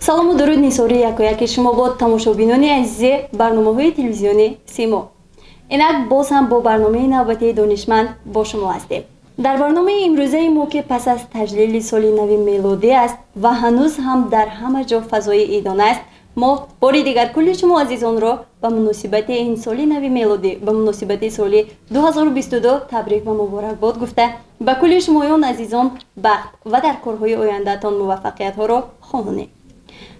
Салому дуруд нисори якояки шумо бод тамошобинони азизи барномаҳои телевизиони Симо. Инак боз ҳам бо барномаи навбатии Донишманд бо шумо ҳастем. Дар барномаи имрӯзаи мо, ки пас аз таҷлили соли нави мелодӣ аст ва ҳанӯз ҳам дар ҳама ҷо фазои идона аст, мо бори дигар кулли шумо азизонро ба муносибати ин соли нави мелодӣ, ба муносибати соли 2022 табрик ва муборакбод гуфта, ба кулли шумоён азизон бахт ва дар корҳои ояндаатон муваффақиятҳоро хоҳонем.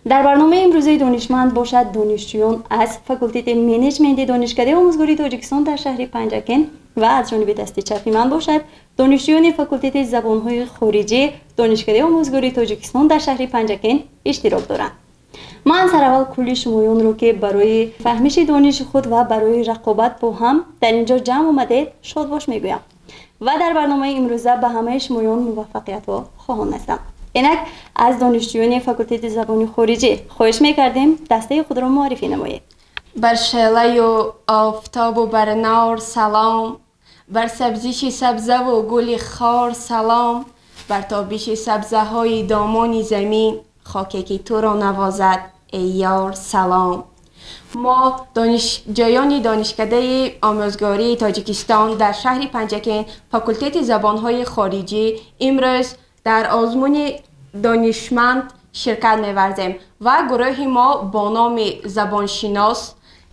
Дар барномаи имрӯзаи Донишманд бошад донишҷӯён аз факултети менеҷменти Донишкадаи омӯзгории Тоҷикистон дар шаҳри Панҷакент ва аз ҷониби дасти чапи ман бошад донишҷӯёни факултети забонҳои хориҷӣ Донишкадаи омӯзгории Тоҷикистон дар шаҳри Панҷакент иштирок доранд. Ман сараввал кулли шумоёнро, ки барои фаҳмиши дониши худ ва барои рақобат бо ҳам дар ин ҷо ҷамъ омадед, шодбош мегӯям ва дар барномаи имрӯза ба ҳамаи шумоён муваффақиятҳо хоҳон ҳастам. Инак аз донишҷӯёни факултети забони хориҷӣ хоҳиш мекардем дастаи худро муаррифӣ намоед. Бар шелаю офтобу бар нор салом, бар сабзиши сабзаву гули хор салом, бар тобиши сабзаҳои домони замин, хоке ки туро навозад эй ёр салом. Мо донишҷӯёни Донишкадаи омӯзгории Тоҷикистон дар шаҳри Панҷакент, факултети забонҳои хориҷӣ, имрӯз дар озмуни Донишманд ширкат меварзем ва гурӯҳи мо бо номи Забоншинос,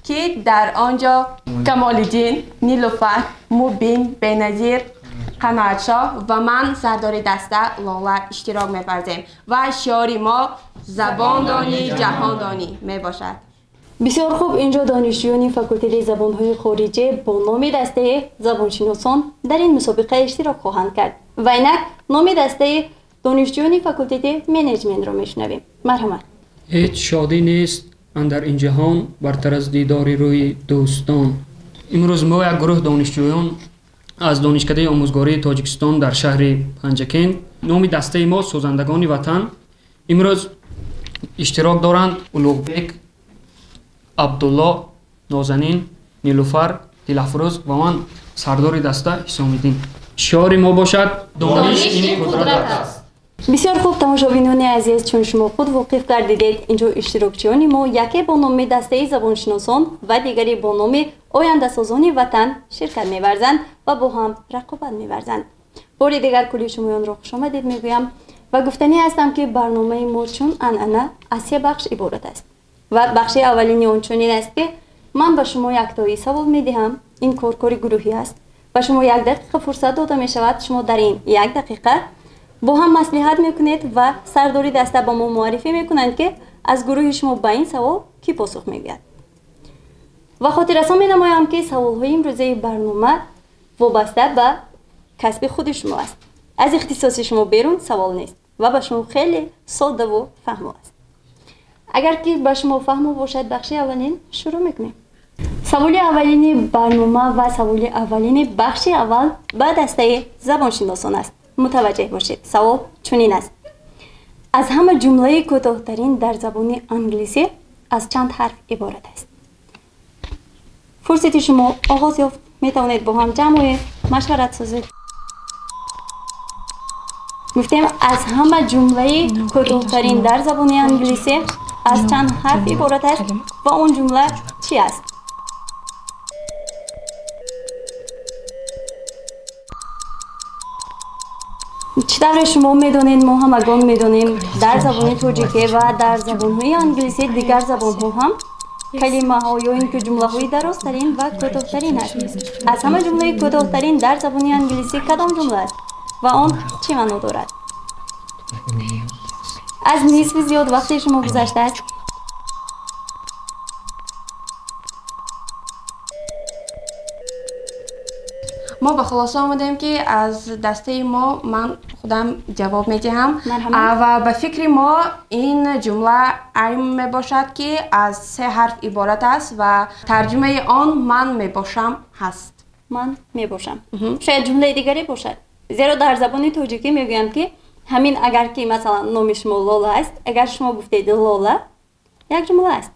ки дар он ҷо Камолиддин, Нилуфар, Мубин, Беназир, Қаноатшоҳ ва ман сардори даста Лола иштирок меварзем ва шиори мо забондонӣ ҷаҳондонӣ мебошад. Бисёр хуб, инҷо донишҷӯёни факултети забонҳои хориҷӣ бо номи дастаи забоншиносон дар ин мусобиқа иштирок хоҳанд кард ва инак номи дастаи донишҷӯёни факултети менеҷментро мешунавем. Марҳамат. Ҳеҷ шодӣ нест андар ин ҷаҳон бартар аз дидори рӯи дӯстон. Имрӯз мо як гурӯҳ донишҷӯён аз Донишкадаи омӯзгории Тоҷикистон дар шаҳри Панҷакент, номи дастаи мо Созандагони ватан, имрӯз иштирок доранд Улуғбек, Абдулло, Нозанин, Нилуфар, Дилафрӯз ва ман сардори даста Ҳисомиддин. Шиори мо бошад дониш ин қудрат аст. Бисёр хуб, тамошобинони азиз, чун шумо худ воқиф гардидед, инҷо иштирокчиёни мо яке бо номи дастаи забоншиносон ва дигаре бо номи ояндасозони ватан ширкат меварзанд ва бо ҳам рақобат меварзанд. Бори дигар кулли шумоёнро хушомадед мегӯям ва гуфтанӣ ҳастам, ки барномаи мо чун анъана аз се бахш иборат аст ва бахши аввалини он чунин аст, ки ман ба шумо яктои савол медиҳам. Ин кор кори гурӯҳӣ аст ва шумо як дақиқа фурсат дода мешавад. Шумо дар ин як дақиқа бо ҳам маслиҳат мекунед ва сардори даста ба мо муаррифӣ мекунанд, ки аз гурӯҳи шумо ба ин савол кӣ посух мегӯяд. Ва хотиррасон менамоям, ки саволҳои имрӯзаи барнома вобаста ба касби худи шумо аст. Аз ихтисоси шумо берун савол нест ва ба шумо хеле соддаву фаҳмо аст. Агар ки ба шумо фаҳмо бошад, бахши аввалин шурӯъ мекунем. Саволи аввалини барнома ва саволи аввалини бахши аввал ба дастаи забоншиносон аст. Мутаваҷҷеҳ бошед, савол чунин аст: аз ҳама ҷумлаи кӯтоҳтарин дар забони англисӣ аз чанд ҳарф иборат аст? Фурсати шумо оғоз ёфт. Метавонед бо ҳам ҷамъ оед, машварат созед. Гуфтем, аз ҳама ҷумлаи кӯтоҳтарин дар забони англисӣ аз чанд ҳарф иборат аст ва он ҷумла чӣ аст? Чӣ тавре шумо медонед, мо ҳамагон медонем, дар забони тоҷикӣ ва дар забонҳои англисӣ, дигар забонҳо ҳам калимаҳо ё ин ки ҷумлаҳои дарозтарин ва кӯтоҳтарин аст. Аз ҳама ҷумлаи кӯтоҳтарин дар забони англисӣ кадом ҷумла аст ва он чӣ маъно дорад? Аз нисфи зиёд вақти шумо гузаштааст. Мо ба хулоса омадем, ки аз дастаи мо ман худам ҷавоб медиҳам ва ба фикри мо ин ҷумла I'm мебошад, ки аз се ҳарф иборат аст ва тарҷумаи он ман мебошам ҳаст. Ман мебошам. Шояд ҷумлаи дигаре бошад, зеро дар забони тоҷикӣ мегӯянд, ки ҳамин агар ки масалан номи шумо Лола аст, агар шумо гуфтед Лола, як ҷумла аст.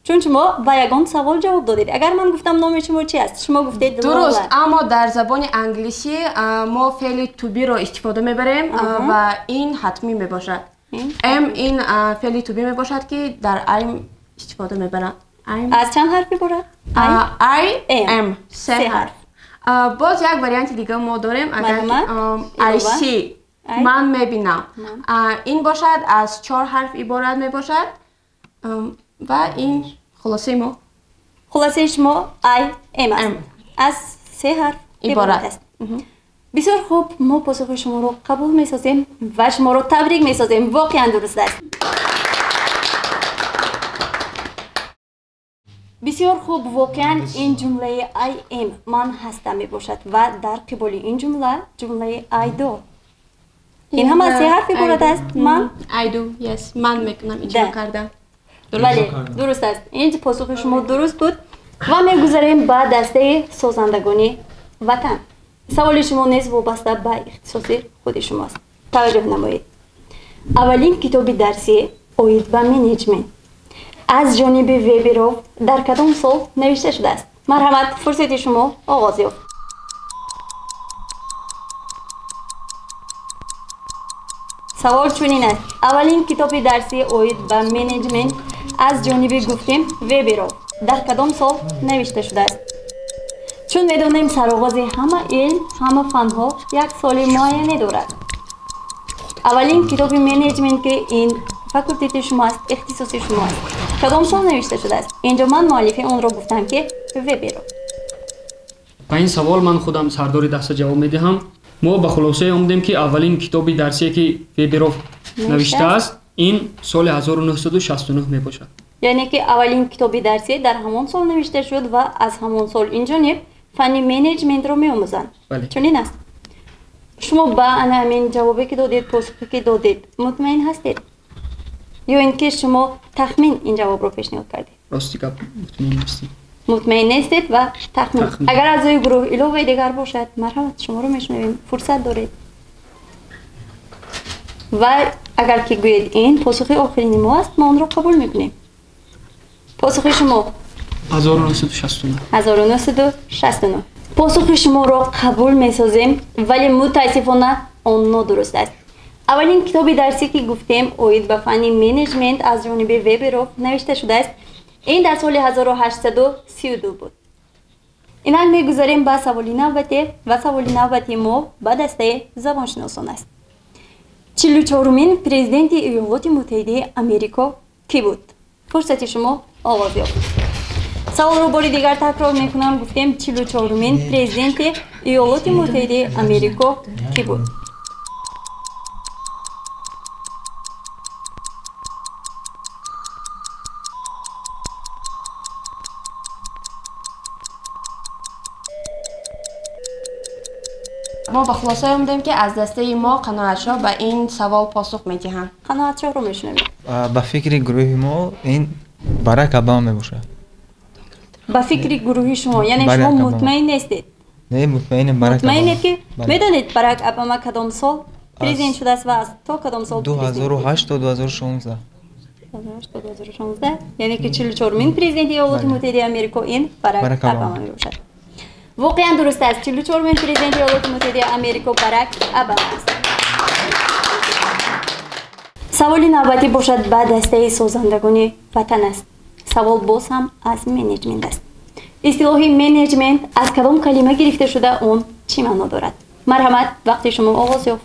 Чун шумо ба ягон савол ҷавоб додед. Агар ман гуфтам номи шумо чи аст, шумо гуфтед Лола. Дуруст, аммо дар забони англисӣ мо феъли to be-ро истифода мебарем ва ин ҳатмӣ мебошад. Am ин феъли to be мебошад, ки дар I истифода мебаранд. Аз чанд ҳарф иборат? I am. Се ҳарф. Боз як варианти дига мо дорем. Агар I see, ман мебинам. Ин бошад аз 4 ҳарф иборат мебошад. Ва ин хулосаи мо. Хулосаи шумо I am аст. Аз 3 ҳарф иборат аст. Бисёр хуб, мо посухи шуморо қабул месозем ва шуморо табрик месозем. Воқеан дуруст аст. Бисёр хуб, воқеан ин ҷумлаи I am, ман ҳастам мебошад ва дар қиболи ин ҷумла ҷумлаи I do. Ин ҳам аз 3 ҳарф иборат аст. Ман I do, yes, ман мекунам, иҷро кардам. Бале, дуруст аст. Ин посухи шумо дуруст буд ва мегузарем ба дастаи созандагони ватан. Саволи шумо низ вобаста ба ихтисоси худи шумост. Таваҷҷӯҳ намоед. Аввалин китоби дарсӣ оид ба менеҷмент аз ҷониби Веберов дар кадом сол навишта шудааст? Марҳамат, фурсати шумо оғоз ёфт. Савол чунин аст. Аввалин китоби дарсӣ оид ба менеҷмент аз ҷониби гуфтем Веберов дар кадом сол навишта шудааст? Чун медонем, сароғози ҳама илм, ҳама фанҳо як соли муайяне дорад. Аввалин китоби менеҷмент, ки ин факултети шумо аст, ихтисоси шумо аст, кадом сол навишта шудааст? Инҷо ман муаллифи онро гуфтам, ки Веберов. Ба ин савол ман худам сардори даста ҷавоб медиҳам. Мо ба хулосае омадем, ки аввалин китоби дарсие, ки Веберов навиштааст, ин соли 1969 мебошад. Яъне ки аввалин китоби дарсӣ дар ҳамон сол навишта шуд ва аз ҳамон сол инҷониб фанни менеҷментро меомӯзанд. Чунин аст. Шумо ба ана ҳамин ҷавобе, ки додед, посухе, ки додед, мутмаин ҳастед? Ё ин ки шумо тахмин ин ҷавобро пешниҳод кардед? Рости гап, мутмаин нестем. Мутмаин нестед ва тахмин. Агар аъзои гурӯҳ иловаи дигар бошад, марҳамат, шуморо мешунавем, фурсат доред. Ва агар ки гӯед ин посухи охирини мо аст, мо онро қабул мекунем. Посухи шумо 1969. 1969. Посухи шуморо қабул месозем, вале мутаассифона он нодуруст аст. Аввалин китоби дарсӣ, ки гуфтем оид ба фанни менеҷмент аз ҷониби Веберов навишта шудааст, ин дар соли 1832 буд. Инак мегузарем ба саволи навбатӣ ва саволи навбати мо ба дастаи забоншиносон аст. 44-умин президенти Иёлоти Муттаҳидаи Америко кӣ буд? Фурсати шумо оғоз ёфт. Саволро бори дигар такрор мекунам. Гуфтем 44-умин президенти Иёлоти Муттаҳидаи Америко кӣ буд? Мо ба хулосае омадем, ки аз дастаи мо Қаноатшоҳ ба ин савол посух медиҳанд. Қаноатшоҳро мешунавем. Ба фикри гурӯҳи мо ин Барак Обама мебошад. Ба фикри гурӯҳи шумо, яъне шумо мутмаин нестед? Не, мутмаинем. Барак Обама. Мутмаинед, ки медонед Барак Обама кадом сол президент шудааст ва аз то кадом сол? 2008 то 2016. 2008 то 2016, яъне ки 44-умин президенти Иёлоти Муттаҳидаи Америко ин Барак Обама мебошад. Воқеан дуруст аст. 44-умин президенти Иёлоти Муттаҳидаи Америко Барак Обама аст. Саволи навбатӣ бошад ба дастаи созандагони ватан аст. Савол боз ҳам аз менеҷмент аст. Истилоҳи менеҷмент аз кадом калима гирифта шуда, он чӣ маъно дорад? Марҳамат, вақти шумо оғоз ёфт.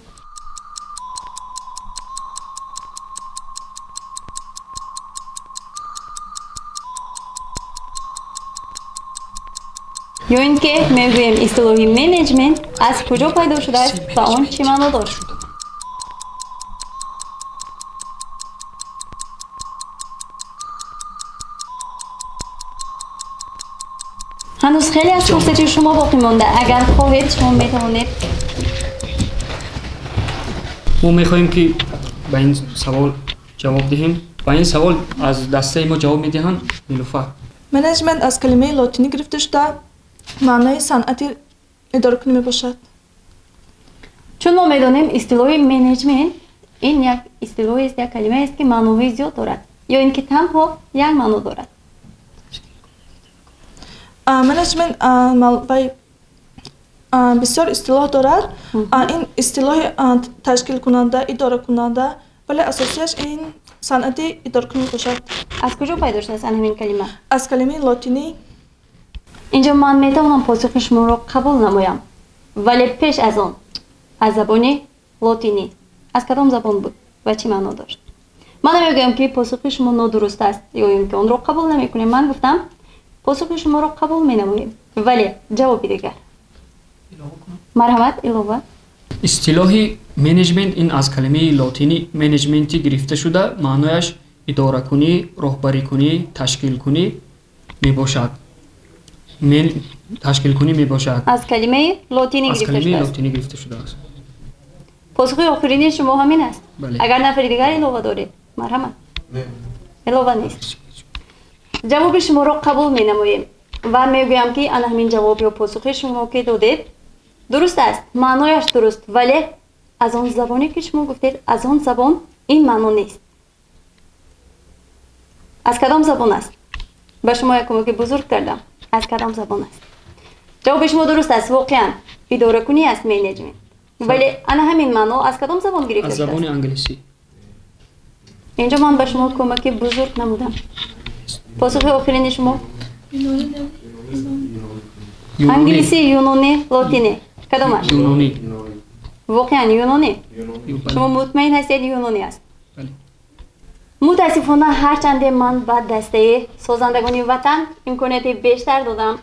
Ё ин ки мегӯем, истилоҳи менеҷмент аз куҷо пайдо шудааст ва он чӣ маъно дошт? Ҳанӯз хеле аз фурсати шумо боқӣ монда. Агар хоҳед, шумо метавонед. Мо мехоҳем, ки ба ин савол ҷавоб диҳем. Ба ин савол аз дастаи мо ҷавоб медиҳанд Нилуфар. Менеҷмент аз калимаи лотинӣ гирифта шуда, маънои санъати идоракунӣ мебошад. Чун мо медонем, истилоҳи менеҷмент ин як истилоҳест, як калимаест, ки маъноҳои зиёд дорад, ё ин ки танҳо як маъно дорад? Менеҷмент бисёр истилоҳ дорад. Ин истилоҳи ташкилкунанда, идоракунанда Вале асосияш ин санъати идоракунӣ мебошад. Аз куҷо пайдо шудааст ҳамин калима? Аз калимаи лотинӣ. Инҷо ман метавонам посухи шуморо қабул намоям, вале пеш аз он аз забони лотинӣ аз кадом забон буд ва чӣ маъно дошт? Ман намегӯям, ки посухи шумо нодуруст аст ё ин ки онро қабул намекунем. Ман гуфтам, посухи шуморо қабул менамоем, вале ҷавоби дигар. Марҳамат, илова. Истилоҳи менеҷмент ин аз калимаи лотинӣ менеҷменти гирифта шуда, маънояш идоракунӣ, роҳбарикунӣ, ташкилкунӣ мебошад. Ташкилкунӣ мебошад. Аз калимаи лотинӣ гирифта шудааст. Посухи охирини шумо ҳамин аст? Агар нафари дигар илова доред, марҳамат. Илова нест. Ҷавоби шуморо қабул менамоем ва мегӯям, ки ана ҳамин ҷавоб ё посухи шумо ки додед дуруст аст, маънояш дуруст, вале аз он забоне ки шумо гуфтед, аз он забон ин маъно нест. Аз кадом забон аст? Ба шумо як кӯмаки бузург кардам. Аз кадом забон аст? Ҷавоби шумо дуруст аст, воқеан идоракунӣ аст менеҷмент, вале ана ҳамин маъно аз кадом забон гирифта шудааст? Аз забони англисӣ. Инҷо ман ба шумо кӯмаки бузург намудам. Посухи охирини шумо? Англисӣ, юнонӣ, лотинӣ, кадом аст? Юнонӣ. Воқеан юнонӣ? Шумо мутмаин ҳастед, юнонӣ аст? Мутаассифона, ҳарчанде ман ба дастаи созандагони ватан имконияти бештар додам,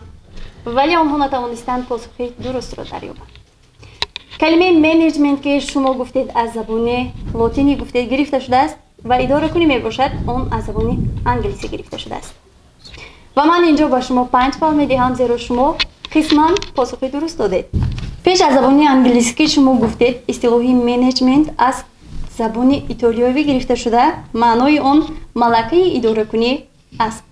вале онҳо натавонистанд посухи дурустро дарёбанд. Калимаи менеҷмент ки шумо гуфтед, аз забони лотинӣ гуфтед гирифта шудааст ва идоракунӣ мебошад, он аз забони англисӣ гирифта шудааст. Ва ман инҷо ба шумо 5 бал медиҳам, зеро шумо қисман посухи дуруст додед. Пеш аз забони англисӣ ки шумо гуфтед, истилоҳи менеҷмент аз забони итолиёвӣ гирифта шуда, маънои он малакаи идоракунӣ аст.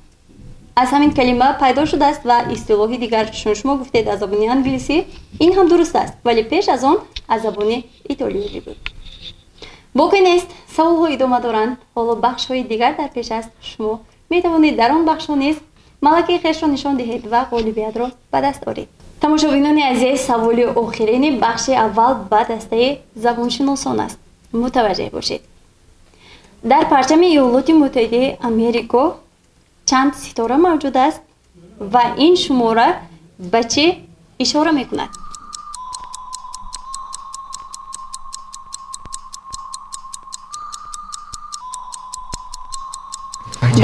Аз ҳамин калима пайдо шудааст ва истилоҳи дигар, чун шумо гуфтед аз забони англисӣ, ин ҳам дуруст аст, вале пеш аз он аз забони итолиёвӣ буд. Боқӣ нест, саволҳо идома доранд. Ҳоло бахшҳои дигар дар пеш аст. Шумо метавонед дар он бахшҳо низ малакаи хешро нишон диҳед ва ғолибиятро ба даст оред. Тамошобинони азиз, саволи охирини бахши аввал ба дастаи забоншиносон аст. Мутаваҷҷеҳ бошед. Дар парчами Иёлоти Муттаҳидаи Америко чанд ситора мавҷуд аст ва ин шумора ба чӣ ишора мекунад?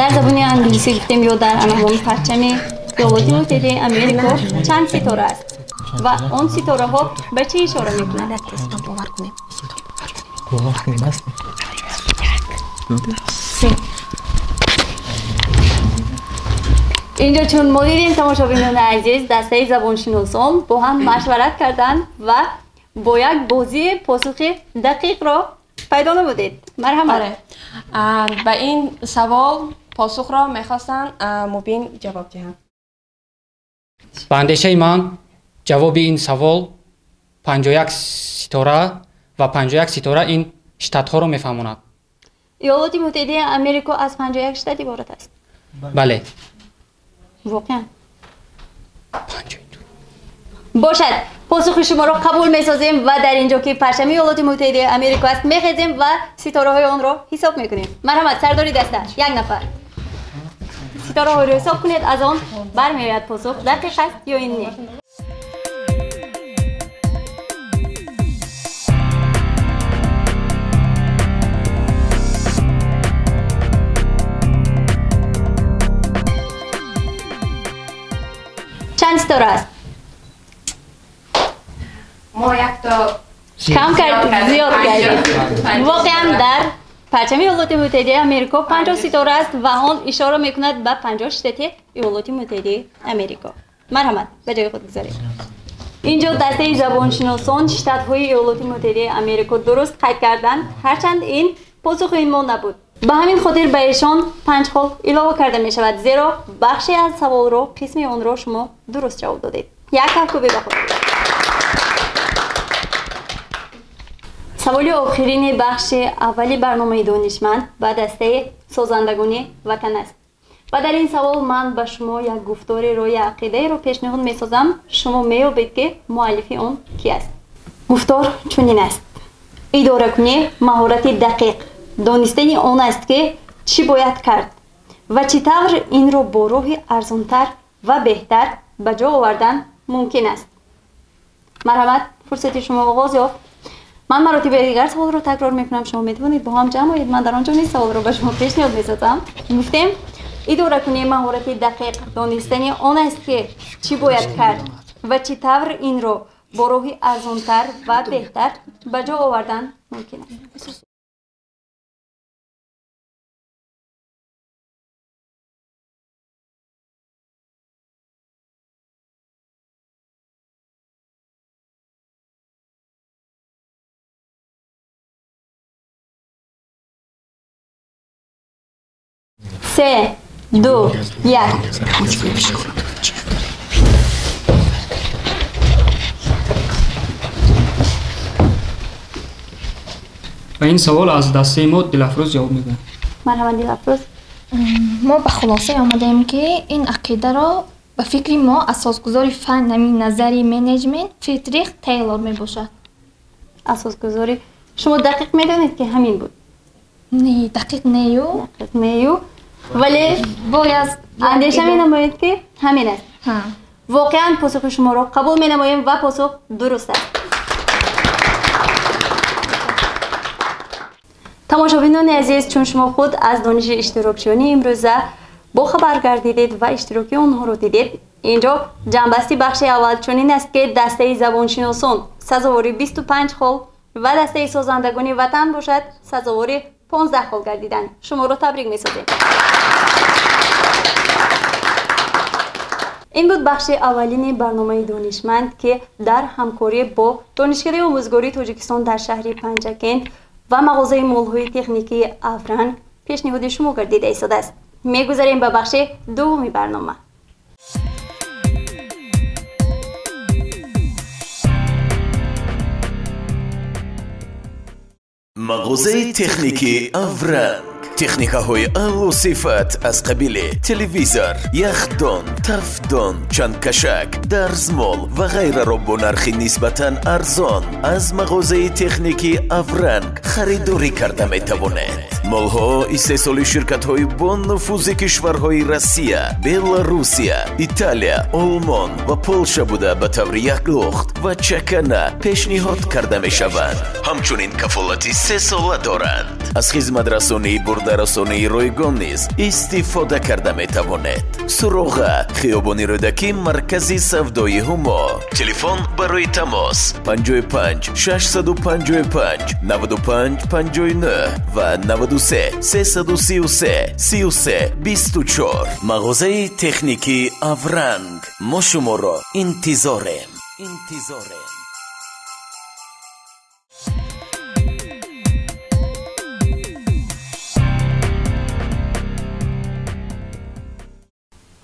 Дар забони англисӣ гуфтем ё дар ҳамон парчами Иёлоти Муттаҳидаи Америко чанд ситора аст ва он ситораҳо ба чӣ ишора мекунанд? Инҷо чун мо дидем, тамошобинони азиз, дастаи забоншиносон бо ҳам машварат карданд ва бо як бозии посухи дақиқро пайдо намудед. Марҳамат. Ба ин савол посухро мехостанд Мубин ҷавоб диҳанд. Ба андешаи ман ҷавоби ин савол 51 ситора ва 51 ситора ин штатҳоро мефаҳмонад. Иёлоти Муттаҳидаи Америко аз 51 штат иборат аст? Бале. Воқеан? Бошад, посухи шуморо қабул месозем ва дар инҷо ки парчами Иёлоти Муттаҳидаи Америко аст мехезем ва ситораҳои онро ҳисоб мекунем. Марҳамат, сардори даста, як нафар. Ситораҳоро ҳисоб кунед, аз он бармеояд посух дақиқ аст ё ин не. Чанд ситора аст? Мо якто кам кардем, зиёд кардем. Воқеан дар парчами Иёлоти Муттаҳидаи Америко 50 ситора аст ва он ишора мекунад ба 50 штати Иёлоти Муттаҳидаи Америко. Марҳамат, ба ҷои худ гузаред. Инҷо дастаи забоншиносон штатҳои Иёлоти Муттаҳидаи Америко дуруст қайд карданд, ҳарчанд ин посухи мо набуд. Ба ҳамин хотир ба эшон 5 хол илова карда мешавад, зеро бахше аз саволро, қисми онро шумо дуруст ҷавоб додед. Як кафкӯбӣ ба худ. Саволи охирини бахши аввали барномаи донишманд ба дастаи созандагони ватан аст. Ва дар ин савол ман ба шумо як гуфтореро, як ақидаеро пешниҳод месозам. Шумо меёбед, ки муаллифи он ки аст. Гуфтор чунин аст: идоракунӣ маҳорати дақиқ, донистани он аст, ки чӣ бояд кард ва чӣ тавр инро бо роҳи арзонтар ва беҳтар ба ҷо овардан мумкин аст. Марҳамат, фурсати шумо оғоз ёфт. Ман маротиби дигар саволро такрор мекунам, шумо метавонед бо ҳам ҷамъ оед. Ман дар он ҷо низ саволро ба шумо пешниҳод месозам. Гуфтем, идоракунии маҳорати дақиқ донистани он аст, ки чӣ бояд кард ва чӣ тавр инро бо роҳи арзонтар ва беҳтар ба ҷо овардан мумкин аст. Се, ду, як. Ба ин савол аз дастаи мо Дилафрӯз ҷавоб мегӯяд. Марҳамат, Дилафрӯз. Мо ба хулосае омадаем, ки ин ақидаро ба фикри мо асосгузори фан ҳамин назари менеҷмент Фридрих Тейлор мебошад. Асосгузори шумо дақиқ медонед, ки ҳамин буд? Не, дақиқ нею. Дақиқ нею, вале бояд андеша менамоед, ки ҳамин аст. Воқеан посухи шуморо қабул менамоем ва посух дуруст аст. Тамошобинони азиз, чун шумо худ аз дониши иштирокчиёни имрӯза бохабар гардидед ва иштироки онҳоро дидед, инҷо ҷамъбасти бахши аввал чунин аст, ки дастаи забоншиносон сазовори 25 хол ва дастаи созандагони ватан бошад сазовори 15 хол гардиданд. Шуморо табрик месозем. Ин буд бахши аввалини барномаи Донишманд, ки дар ҳамкорӣ бо Донишкадаи омӯзгории Тоҷикистон дар шаҳри Панҷакент ва мағозаи молҳои техникии Авранг пешниҳоди шумо гардида истодааст. Мегузарем ба бахши дуввуми барнома. Мағозаи техникии Авранг. Техникаҳои аъло сифат аз қабили телевизор, яхдон, тафдон, чандкашак, дарзмол ва ғайраро бо нархи нисбатан арзон аз мағозаи техникии Авранг харидорӣ карда метавонед. Молҳо истеҳсоли ширкатҳои бонуфузи кишварҳои Россия, Беларусия, Италия, Олмон ва Полша буда ба таври яклухт ва чакана пешниҳод карда мешаванд. Ҳамчунин кафолати сесола доранд. Аз хизматрасонии бурдарасонии ройгон низ истифода карда метавонед. Суроға: хиёбони Рӯдакӣ, маркази савдои Ҳумо. Телефон барои тамос 55 655 95 59 ва 93 333 33 24. Мағозаи техникии Авранг. Мо шуморо интизорем. Интизорем.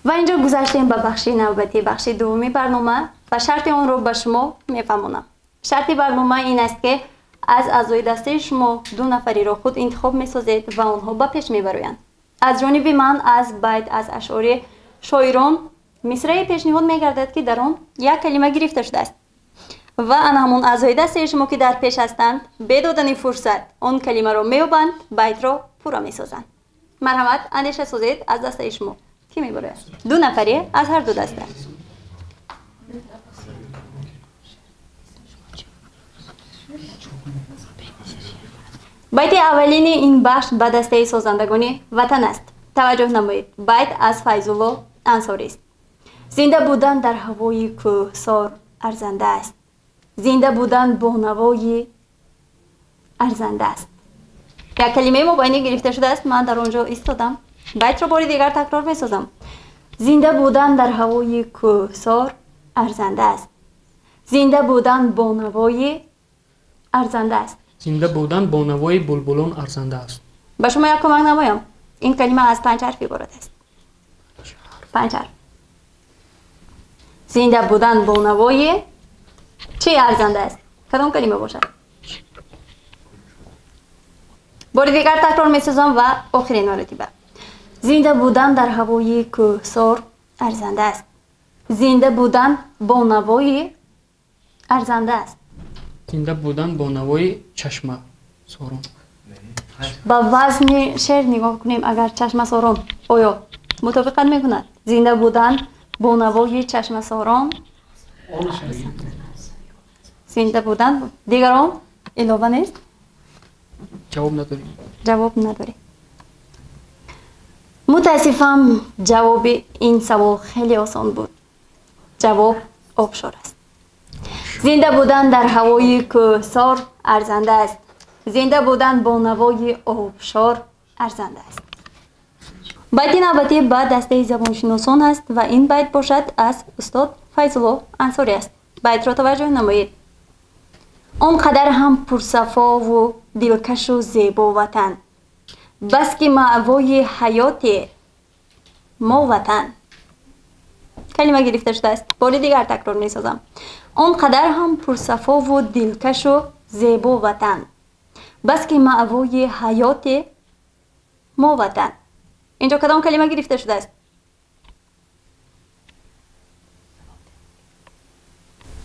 Ва инҷо гузаштем ба бахши навбатӣ, бахши дуввуми барнома ва шарти онро ба шумо мефаҳмонам. Шарти барнома ин аст, ки аз аъзои дастаи шумо ду нафариро худ интихоб месозед ва онҳо ба пеш мебароянд. Аз ҷониби ман аз байт аз ашъори шоирон мисрае пешниҳод мегардад, ки дар он як калима гирифта шудааст ва ана ҳамон аъзои дастаи шумо, ки дар пеш ҳастанд, бе додани фурсат он калимаро меёбанд, байтро пурра месозанд. Марҳамат, андеша созед, аз дастаи шумо кӣ мебарояд? Ду нафаре аз ҳар ду даста. Байти аввалини ин бахш ба дастаи созандагони ватан аст. Таваҷҷӯҳ намоед, байт аз Файзулло Ансорист. Зинда будан дар ҳавои кӯҳсор арзанда аст. Зинда будан бо навои арзанда аст. Як калимаи мобайнӣ гирифта шудааст, ман дар он ҷо истодам. Байтро бори дигар такрор месозам. Зинда будан дар ҳавои кӯҳсор арзанда аст. Зинда будан бо навои арзанда аст. Зинда будан бо навои булбулон арзанда аст. Ба шумо як кӯмак намоям. Ин калима аз панҷ ҳарф иборат аст. Панҷ ҳарф. Зинда будан бо навои чӣ арзанда аст? Кадом калима бошад? Бори дигар такрор месозам ва охирин маротиба. Зинда будан дар ҳавои кӯҳсор арзанда аст. Зинда будан бо навои арзанда аст. Зинда будан бо навои чашма сорон. Ба вазни шеър нигоҳ кунем, агар чашмасорон оё мутобиқат мекунад? Зинда будан бо навои чашмасорон, зинда будан, дигарон илова нест? Ҷавоб надорем. Ҷавоб надорем. Мутаассифам, ҷавоби ин савол хеле осон буд. Ҷавоб обшор аст. Зинда будан дар ҳавои кӯҳсор арзанда аст. Зинда будан бо навои обшор арзанда аст. Байти навбатӣ ба дастаи забоншиносон аст ва ин байт бошад аз устод Файзулло Ансорӣ аст. Байтро таваҷҷӯҳ намоед. Он қадар ҳам пурсафову дилкашу зебо ватан, баски маъвои ҳаёти мо ватан. Калима гирифта шудааст. Бори дигар такрор месозам. Он қадар ҳам пурсафову дилкашу зебо ватан, баски маъвои ҳаёти мо ватан. Инҷо кадом калима гирифта шудааст?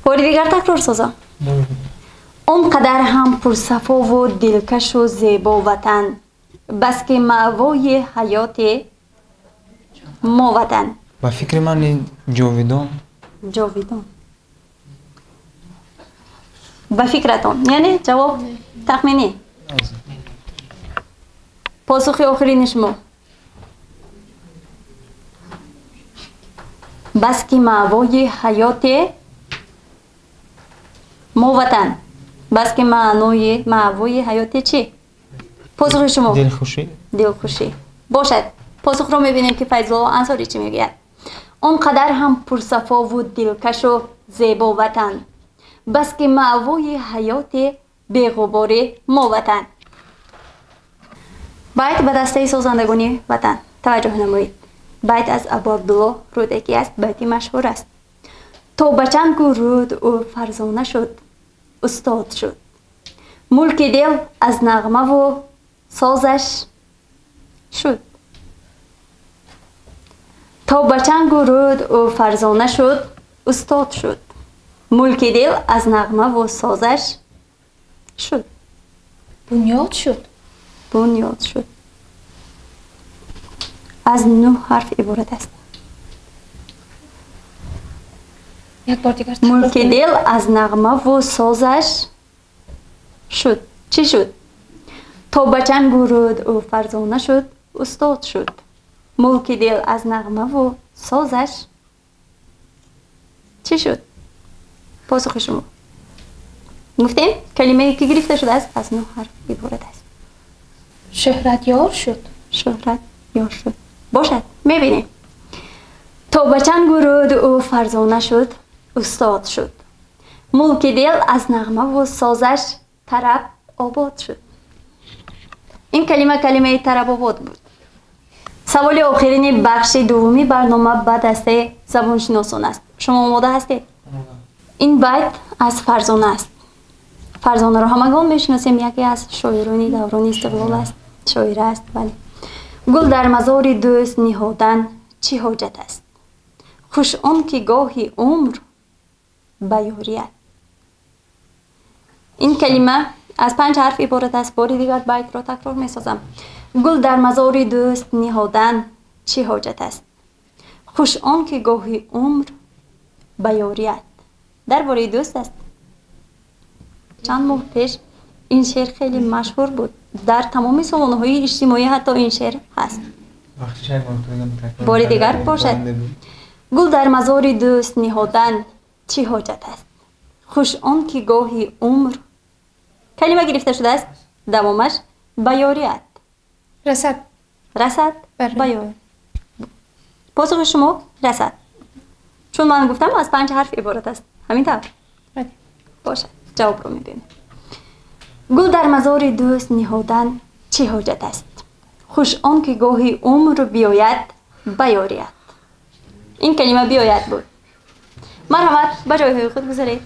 Бори дигар такрор созам. Он қадар ҳам пурсафову дилкашу зебо ватан, баски маъвои ҳаёти мо ватан. Ба фикри ман ин ҷовидон. Ҷовидон. Ба фикратон, яъне ҷавоб тахминӣ. Посухи охирини шумо. Баски маъвои ҳаёти мо ватан. Баски маънои маъвои ҳаёти чӣ? Посухи шумо? Дилхушӣ. Дилхушӣ. Бошад. Посухро мебинем ки Файзулло Ансорӣ чӣ мегӯяд. Он қадар ҳам пурсафову дилкашу зебо ватан, баски маъвои ҳаёти беғубори мо ватан. Байт ба дастаи созандагони ватан таваҷҷӯҳ намоед. Байт аз Абу Абдулло Рӯдакӣ аст, байти машҳур аст. То ба чангу рӯд ӯ фарзона шуд, устод шуд. Мулки дил аз нағмаву созаш шуд. То ба чангу рӯд ӯ фарзона шуд, устод шуд. Мулки дил аз нағмаву созаш шуд. Бунёд шуд. Бунёд шуд. Аз 9 ҳарф иборат аст. Як бор дигар. Мулки дил аз нағмаву созаш шуд. Чӣ шуд? То ба чангу рӯд ӯ фарзона шуд, устод шуд. Мулки дил аз нағмаву созаш чӣ шуд? Посухи шумо. Гуфтем, калимае ки гирифта шудааст аз 9 ҳарф иборат аст. Шӯҳратёр шуд. Шӯҳратёр шуд. Бошад, мебинем. То ба чангу рӯд ӯ фарзона шуд, устод шуд. Мулки дил аз нағмаву созаш тараб обод шуд. Ин калима калимаи тарабобод буд. Саволи охирини бахши дуввуми барнома ба дастаи забоншиносон аст. Шумо омода ҳастед? Ин байт аз Фарзона аст. Фарзонаро ҳамагон мешиносем, яке аз шоирони даврони истиқлол аст. Шоира аст, бале. Гул дар мазори дӯст ниҳодан чӣ ҳоҷат аст? Хуш он ки гоҳи умр ба ёрият. Ин калима аз 5 ҳарф иборат аст. Бори дигар байтро такрор месозам. Гул дар мазори дӯст ниҳодан чӣ ҳоҷат аст? Хуш он ки гоҳи умр ба ёрият. Дар бораи дӯст аст. Чанд моҳ пеш ин шеър хеле машҳур буд. Дар тамоми сомонаҳои иҷтимоӣ ҳатто ин шеър ҳаст. Бори дигар бошад. Гул дар мазори дӯст ниҳодан чӣ ҳоҷат аст? Хуш он ки гоҳи умр. Калима гирифта шудааст. Давомаш ба ёрият. Расад. Расад ба ёр. Посухи шумо расад. Чун ман гуфтам аз 5 ҳарф иборат аст. Ҳамин тавр? Бошад. Ҷавобро мебинем. Гул дар мазори дӯст ниҳодан чӣ ҳоҷат аст? Хуш он ки гоҳи умр биёяд ба ёрият. Ин калима биёяд буд. Марҳамат, ба ҷойҳои худ гузаред.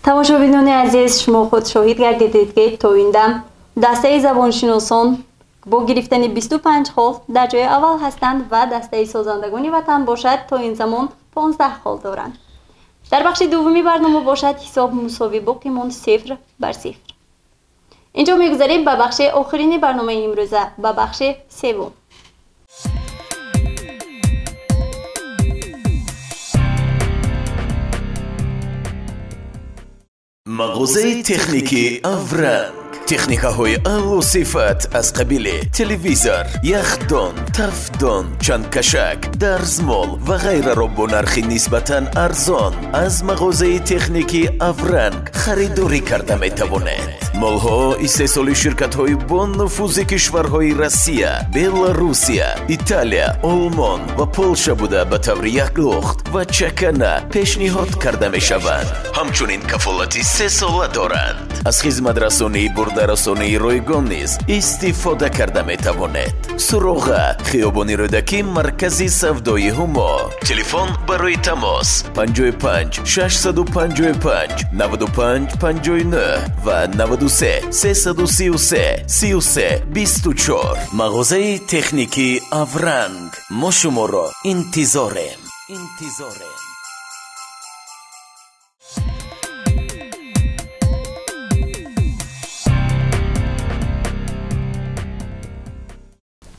Тамошобинони азиз, шумо худ шоҳид гардидед ки то ин дам дастаи забоншиносон бо гирифтани 25 хол дар ҷои аввал ҳастанд ва дастаи созандагони ватан бошад то ин замон 15 хол доранд. Дар бахши дуввуми барнома бошад ҳисоб мусовӣ боқӣ монд 0-0. Инҷо мегузарем ба бахши охирини барномаи имрӯза, ба бахши севум. Мағозаи техникии Авранг. Техникаҳои аъло сифат аз қабили телевизор, яхдон, тафдон, чандкашак, дарзмол ва ғайраро бо нархи нисбатан арзон аз мағозаи техникии Авранг харидорӣ карда метавонед. Молҳо истеҳсоли ширкатҳои бонуфузи кишварҳои Россия, Беларусия, Италия, Олмон ва Полша буда ба таври яклухт ва чакана пешниҳод карда мешаванд. Ҳамчунин кафолати 3 сола доранд. Аз хизматрасонии бурдарасонии ройгон низ истифода карда метавонед. Суроға: хиёбони Рӯдакӣ, маркази савдои Ҳумо. Телефон барои тамос: 55 655 95 59 ва 93 333 33 24. Мағозаи техникии Авранг, мо шуморо интизорем, интизорем.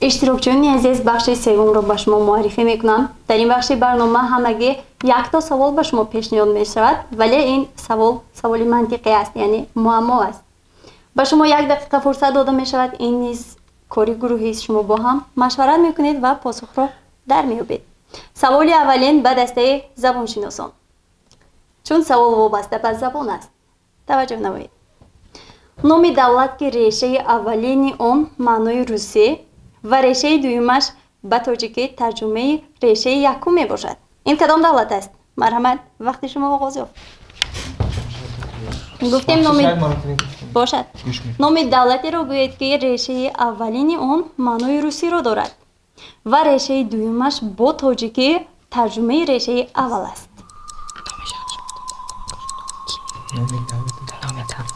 Иштирокчиёни азиз, бахши севумро ба шумо муаррифӣ мекунам. Дар ин бахши барнома ҳамагӣ якто савол ба шумо пешниҳод мешавад, вале ин савол саволи мантиқӣ аст, яъне муаммо аст. Ба шумо як дақиқа фурсат дода мешавад. Ин низ кори гурӯҳист, шумо бо ҳам машварат мекунед ва посухро дар меёбед. Саволи аввалин ба дастаи забоншиносон, чун савол вобаста ба забон аст. Таваҷҷӯҳ намоед. Номи давлат, ки решаи аввалини он маънои русӣ ва решаи дуюмаш ба тоҷикӣ тарҷумаи решаи якум мебошад, ин кадом давлат аст? Марҳамат, вақти шумо оғоз ёфт. Гуфтем, номи бошад. Номи давлатеро гӯед, ки решаи аввалини он маънои русиро дорад ва решаи дуюмаш бо тоҷикӣ тарҷумаи решаи аввал аст.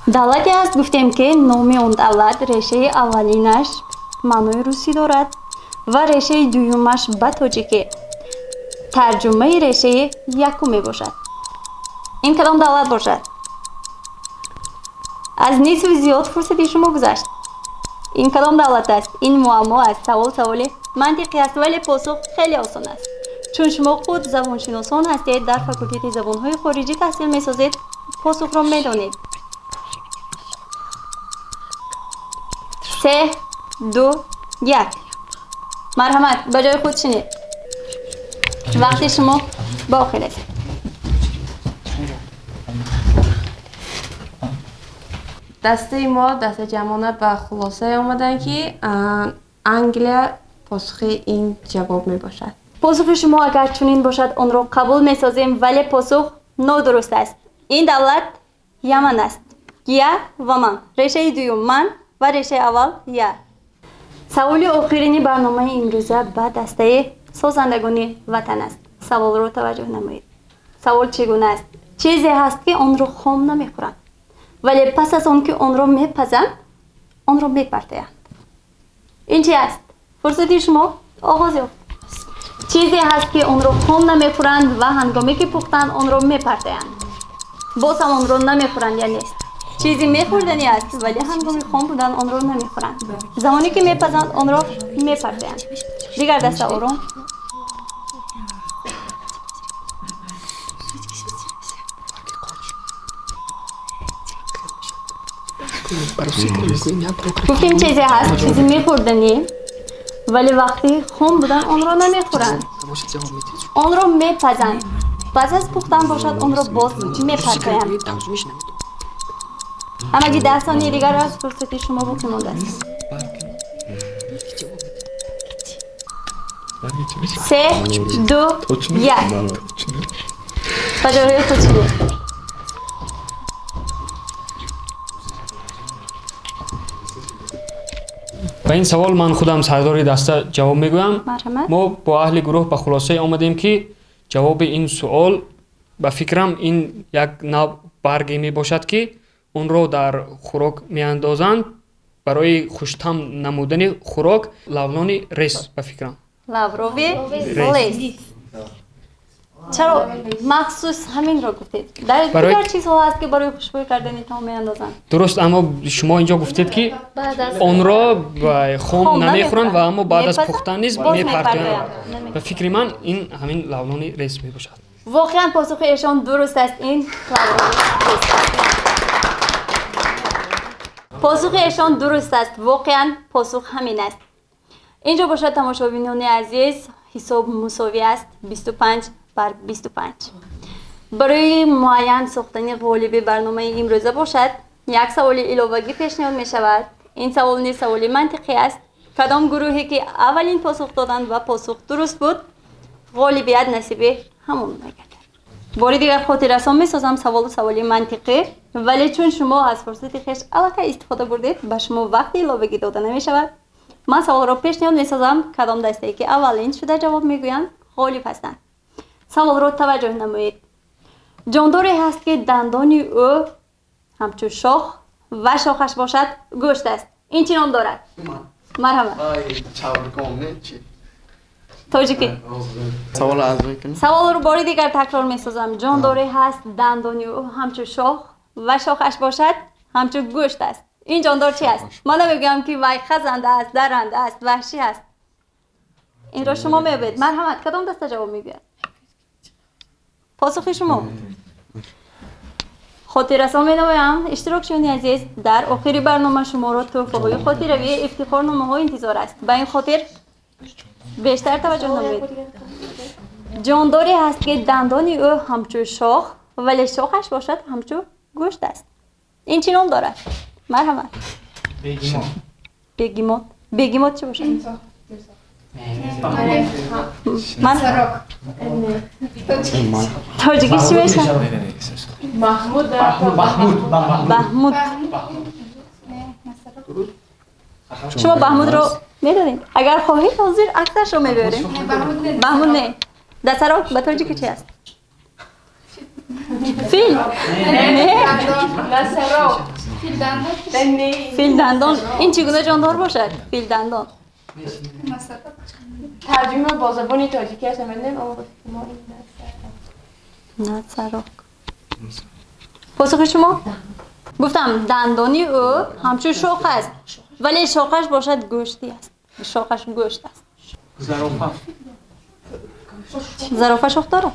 Давлате аст, гуфтем, ки номи он давлат решаи аввалинаш маънои русӣ дорад ва решаи дуюмаш ба тоҷикӣ тарҷумаи решаи якум мебошад. Ин кадом давлат бошад? Аз нисфи зиёд фурсати шумо гузашт. Ин кадом давлат аст? Ин муаммо аст, савол саволи мантиқӣ аст, вале посух хеле осон аст. Чун шумо худ забоншиносон ҳастед, дар факултети забонҳои хориҷӣ таҳсил месозед, посухро медонед. Се, ду, як. Марҳамат, ба ҷои худ шинед. Вақти шумо ба охир расид. Дастаи мо дастаҷамъона ба хулосае омаданд, ки Англия посухи ин ҷавоб мебошад. Посухи шумо агар чунин бошад, онро қабул месозем, вале посух нодуруст аст. Ин давлат Яман аст. Я ва ман, решаи дуюм ман ва решаи аввал я. Саволи охирини барномаи имрӯза ба дастаи созандагони ватан аст. Саволро таваҷҷӯҳ намоед. Савол чӣ гуна аст? Чизе ҳаст, ки онро хом намехӯранд, вале пас аз он ки онро мепазанд, онро мепартоянд. Ин чи аст? Фурсати шумо оғоз ёфт. Чизе ҳаст, ки онро хом намехӯранд ва ҳангоме ки пухтанд, онро мепартоянд, боз ҳам онро намехӯранд. Яъне чизи мехӯрданӣ аст, вале ҳангоми хом будан онро намехӯранд, замоне ки мепазанд, онро мепартоянд. Дигар даста, ором. Гуфтем, чизе ҳаст, чизи мехӯрданӣ, вале вақти хом будан онро намехӯранд, онро мепазанд, пас аз пухтан бошад, онро боз мепартоянд. Ҳамагӣ 10 сонияи дигар аз фурсати шумо боқӣ мондааст. Се, ду, як. Ба ҷойҳои худ шинед. Ба ин савол ман худам, сардори даста, ҷавоб мегӯям. Марҳамат. Мо бо аҳли гурӯҳ ба хулосае омадем, ки ҷавоби ин суол, ба фикрам, ин як нав барге мебошад, ки онро дар хӯрок меандозанд барои хуштам намудани хӯрок. Лаврови рес, ба фикрам. Лаврови лист. Чаро махсус ҳаминро гуфтед? Дар дигар чизҳо ҳаст ки барои хушбӯй кардани таом меандозанд. Дуруст, аммо шумо инҷо гуфтед ки онро хом намехӯранд ва аммо баъд аз пухтан низ мепартоянд. Ба фикри ман ин ҳамин лавлони рез мебошад. Воқеан посухи эшон дуруст аст. Ин лавлони рез аст. Посухи эшон дуруст аст. Воқеан посух ҳамин аст. Инҷо бошад тамошобинони азиз, ҳисоб мусовӣ аст 25 бар 25. Барои муайян сохтани ғолиби барномаи имрӯза бошад, як саволи иловагӣ пешниҳод мешавад. Ин савол низ саволи мантиқӣ аст. Кадом гурӯҳе ки аввалин посух доданд ва посух дуруст буд, ғолибият насиби ҳамон мегардад. Бори дигар хотиррасон месозам, саволу саволи мантиқӣ, вале чун шумо аз фурсати хеш аллакай истифода бурдед, ба шумо вақти иловагӣ дода намешавад. Ман саволро пешниҳод месозам, кадом дастае ки аввалин шуда ҷавоб мегӯянд, ғолиб ҳастанд. Саволро таваҷҷӯҳ намоед. Ҷондоре ҳаст ки дандони ӯ ҳамчун шох ва шохаш бошад гӯшт аст. Ин чӣ ном дорад? Марҳамат. Тоҷикӣ. Саволро бори дигар такрор месозам. Ҷондоре ҳаст дандони ӯ ҳамчун шох ва шохаш бошад ҳамчун гӯшт аст. Ин ҷондор чи аст? Ман намегӯям ки вай хазанда аст, даранда аст, ваҳшӣ аст. Инро шумо меёбед. Марҳамат, кадом даста ҷавоб мегӯяд? Посухи шумо. Хотиррасон менамоям, иштирокчиёни азиз, дар охири барнома шуморо тӯҳфаҳои хотиравии ифтихорномаҳо интизор аст. Ба ин хотир бештар таваҷҷӯҳ намоед. Ҷондоре ҳаст ки дандони ӯ ҳамчун шох, вале шохаш бошад ҳамчун гӯшт аст. Ин чӣ ном дорад? Марҳамат. Бегемот. Бегемот чӣ бошад? Ман тоҷикӣ чӣ мешавад? Маҳмуд. Баҳмуд. Шумо Баҳмудро медонед? Агар хоҳед ҳозир аксаршро мебиёрем. Баҳмуд не. Дасарок ба тоҷикӣ чи аст? Фил? Не. Филдандон. Ин чӣ гуна ҷондор бошад? Филдандон. Тарҷума бо забони тоҷикӣ аст, намедонем, аммо мо ин насарок. Посухи шумо? Гуфтам дандони ӯ ҳамчун шох аст, вале шохаш бошад гӯштӣ аст. Шохаш гӯшт аст. Зарофа. Зарофа шох дорад?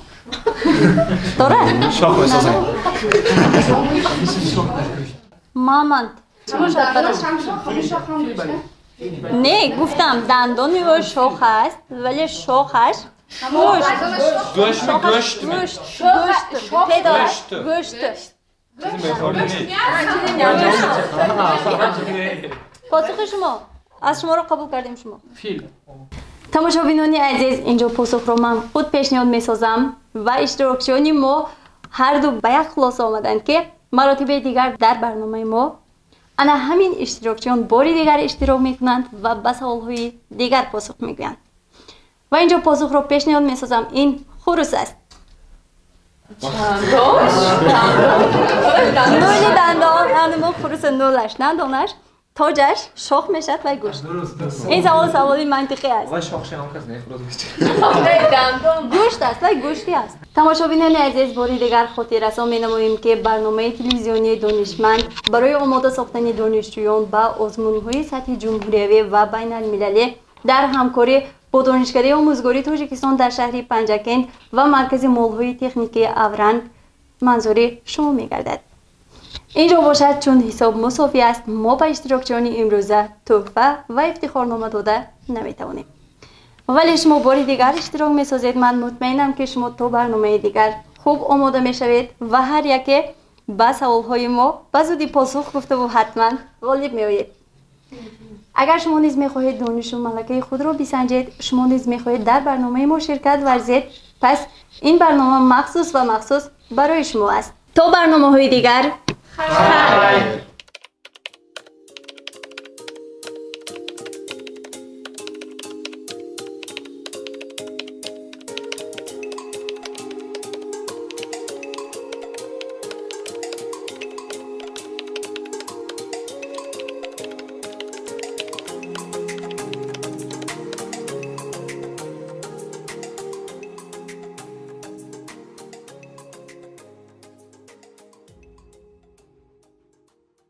Дорад? Шох месозем. Мамонт. Чӣ бошад? Не, гуфтам дандони ӯ шох аст, вале шохаш гӯшт. Гӯшт, гӯшт. Гӯшт, гӯшт. Гӯшт. Посухи шумо. Аз шуморо қабул кардем шумо. Фил. Тамошобинони азиз, инҷо посухро ман худ пешниҳод месозам ва иштирокчиёни мо ҳарду ба як хулоса омаданд ки маротибаи дигар дар барномаи мо ана ҳамин иштирокчиён бори дигар иштирок мекунанд ва ба саволҳои дигар посух мегӯянд. Ва инҷо посухро пешниҳод месозам. Ин хурус аст. Нули дандон, ана хуруса нулаш, дандонаш, тоҷаш шох мешавад ва гӯшт. Ин савол саволи мантиқӣ аст. Гӯшт аст ва гӯштӣ аст. Тамошобинони азиз, бори дигар хотиррасон менамоем ки барномаи телевизионии Донишманд барои омода сохтани донишҷӯён ба озмунҳои сатҳи ҷумҳуриявӣ ва байналмилалӣ дар ҳамкорӣ бо Донишкадаи омӯзгории Тоҷикистон дар шаҳри Панҷакент ва Маркази молҳои техникии Авранг манзури шумо мегардад. Инҷо бошад, чун ҳисоб мусовӣ аст, мо ба иштирокчиёни имрӯза тӯҳфа ва ифтихорнома дода наметавонем. Вале шумо бори дигар иштирок месозед. Ман мутмаинам ки шумо то барномаи дигар хуб омода мешавед ва ҳар яке ба саволҳои мо ба зудӣ посух гуфтаву ҳатман ғолиб меоед. Агар шумо низ мехоҳед донишу малакаи худро бисанҷед, шумо низ мехоҳед дар барномаи мо ширкат варзед, пас ин барнома махсус ва махсус барои шумо аст. То барномаҳои дигар, хайр!